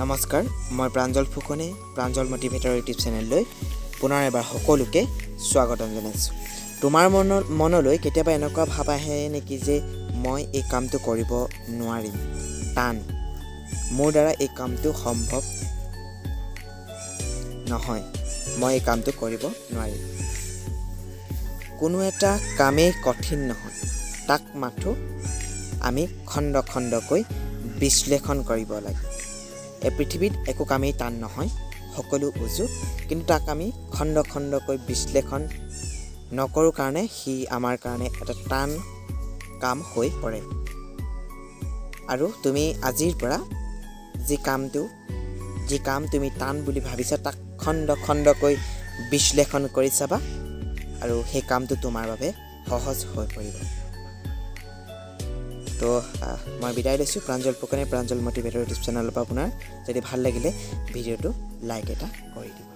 নমস্কাৰ, মই প্ৰাঞ্জল ফুকনে প্ৰাঞ্জল মটিভেটৰ ইউটিউব চেনেললৈ পুনৰ এবাৰ সকলোকে স্বাগতম জনাইছোঁ। তোমাৰ মনলৈ কেতিয়াবা এনেকুৱা ভাৱ আহে নেকি যে মই এই কামটো কৰিব নোৱাৰিম, টান, মোৰ দ্বাৰা এই কামটো সম্ভৱ নহয়, মই এই কামটো কৰিব নোৱাৰিম? কোনো এটা কামেই কঠিন নহয়, তাক মাথোঁ আমি খণ্ড খণ্ডকৈ বিশ্লেষণ কৰিব লাগে। এই পৃথিৱীত একো কামেই টান নহয়, সকলো উজু। কিন্তু তাক আমি খণ্ড খণ্ডকৈ বিশ্লেষণ নকৰোঁ কাৰণে সি আমাৰ কাৰণে এটা টান কাম হৈ পৰে। আৰু তুমি আজিৰ পৰা যি কাম তুমি টান বুলি ভাবিছা, তাক খণ্ড খণ্ডকৈ বিশ্লেষণ কৰি চাবা আৰু সেই কামটো তোমাৰ বাবে সহজ হৈ পৰিব। তো মই বিদায় লৈছোঁ। প্ৰাঞ্জল ফুকনে, প্ৰাঞ্জল মটিভেটৰ ইউটিউব চেনেলৰ পৰা। আপোনাৰ যদি ভাল লাগিলে, ভিডিঅ'টো লাইক এটা কৰি দিব।